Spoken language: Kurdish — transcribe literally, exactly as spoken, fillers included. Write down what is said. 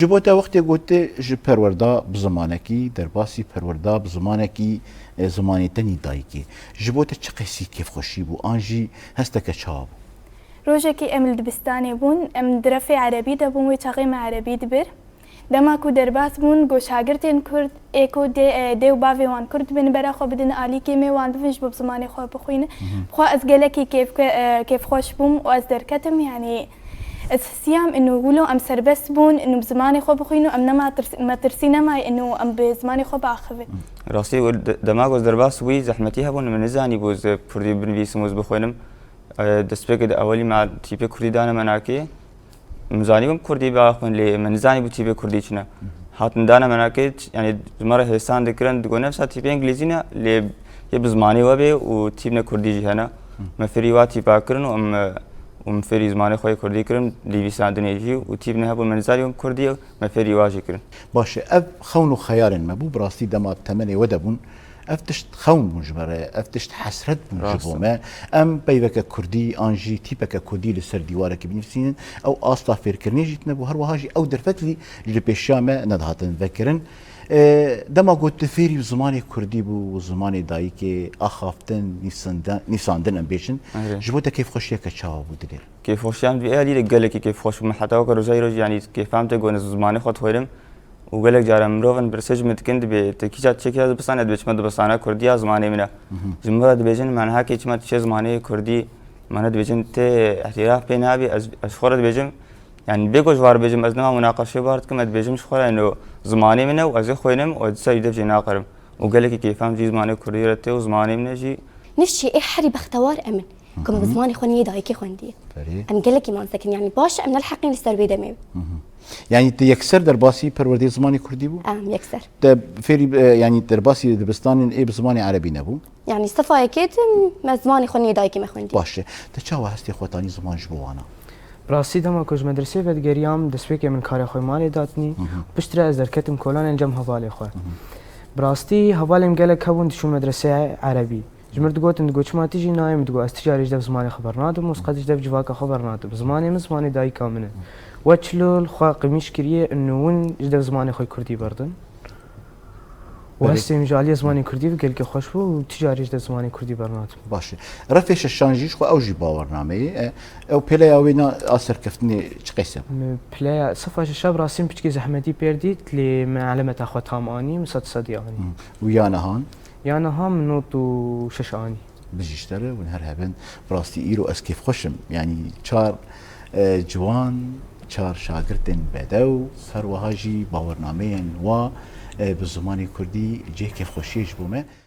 Ji bo te wextê gote ji perwerda bi zimanekî, derbasî perwerda bi zimanekî, e, zimanê te nî dayikê. Ji bo te çi qesî kêfxweşî bû, an jî hesteke çawa bû? Rojekî em li dibistanê bûn, em di refê erebî de bûn, wê çaxê me erebî dibir. Dema ku derbas bûn, got şagirtên Kurd, ê ku dê, e, dê û bavê wan Kurd bin, bera xwe bidin alî kêmê wan bivin ji bo bi zimanê xwe bixwînin. Mhm. Xwe ez gelekî kêfke-, e, kêfxweş bûm û ez derketim, yanî ez hissiyam inu wilo em serbest bûn, inu bi zimanê xwe bixwîn û em nema tirs-, metirsî nemaye inu em bi zimanê xwe biaxivin. Rastî, de-, dema ku ez derbas bûyî, zehmetî hebûn, min nizanî bû ez Kurdî binivîsim û ez bixwînim. E, destpêkê de ewelî me tîpê Kurdî dane me nakê. Min zanîbû em Kurdî biaxivin, lê min nizanîbû tîpê Kurdî çi ne. Hatin dane me nakê, ç-, yanî ji me re hêsan dikirin, digot, "Nefsa tîpê Îngilîzî ne, lê yê bi zimanê we bê û tîpne Kurdî jî hene." Me fêrî wa tîpa kirin û em, û em fêrî zimanê xwe yê Kurdî kirin, nivîsandinê jî û tîpne hebûn, min nizanîbû em Kurdî, me fêrî wa jî kirin. Baş e, ev xewn û xeyalên me bû, bi rastî dema temenê we de bûn, ev tişt xewn bûn ji me re, ev tişt hesret bûn ji Rast bo e. me. Em peyveke Kurdî an jî tîpeke Kurdî li ser dîwarekê binivîsînin, ew asta fêrkirinê jî tune bû, her wiha jî ew derfet jî ji pêşiya me nedihatin vekirin. E, dema got tu fêrî zimanê Kurdî bû û zimanê dayikê axaftin, nîsinde-, nîsandin em bêjin, Erê. ji bo te kêfxweşiyeke çawa bû dilê? Kêfxweşiya min vê alî de gelekî kêfxweş bû. Min heta weke roja îro jî, yanî kêfa min tê ku ez zimanê xwe dixwînim. Û gelek caran mirov in pirsê ji min dikin, dibê, "Tu kîja çi kiriye dibistana?" Dibê, "Çima dibistana Kurdî ya zimanê min e." Mhm. Ji min re dibêjin, "Mane heke çima tu çê zimanê Kurdî?" Mane dibêjin, "Tê îhtîraf pê nabî?" Ez, ez ji xwe re dibêjim, yanî bê ku ji war bêjim, ez nema munaqeşê bar dikim, ez dibêjim ji xwe re, "Eno zimanê min e û ez ê xwînim û ez dîsa jî dev jê naqirim." Û gelekî kêfa min jî zimanê Kurdî re tê û zimanê min e jî. Nişçî ê herî bextewar em in. Ku me bi Hı hı. zimanê xwe niyê dayikê xwendiye. Berê. Em gelekî manze kin, yanî baş e, em nelheqîn li ser bê demê. Hı hı. Yanî tu yekser derbasî perwerdeyê zimanê Kurdî bû? Em yekser. Te fêrî, e, yanî derbasî dibistanên ê bi zimanê erebî nebû? Yanî sefa yekê de me zimanê xwe niyê dayikê me xwendiye. Baş e. Te çawa hestê xwe tanî ziman ji bo wana? Bi rastî dema ku ji medresê vedigeriyam, destpêkê min karê xwe malê datinî, Hı hı. piştre ez derketim kolanên cem hevalê xwe. Hı hı. Bi rastî hevalên gelek hebûn diçûn medresê erebî. Ji mir digotin, digot, "Çima tu jî nayê?" Min digot, "Ez ti carî ji dev zimanê xwe bernadim û ez qet ji dev civaka xwe bernadim. Zimanê min zimanê dayika min e." We çilo li xwe qimîş kiriye, û win ji dev zimanê xwe kurdî berdin. Û Belê. hestê min ji aliyê zimanê kurdî ve gelkî xweş bû û ti carî ji dev zimanê kurdî bernadim. Baş e. Refê şeşan jî ji xwe ew jî bawernameyê. E, ew pêleya wê na a serkeftinê çi qeyse bû? Min pileya sefa şeşa bi rastî min piçkî zehmetî pêr dît, lê min elemeta xwe tam anî, min sed sedî anî. Hı. Û ya nihan? Ya niha min nod û şeş anî. Bijî ji te re, hûn her hebin. Bi rastî îro ez kêfxweş im. Yanî çar, e, ciwan, çar şagirtên bedew, her wiha jî bawernameyên wa, e, bi zimanê kurdî cihê kêfxweşiyê ji bo me.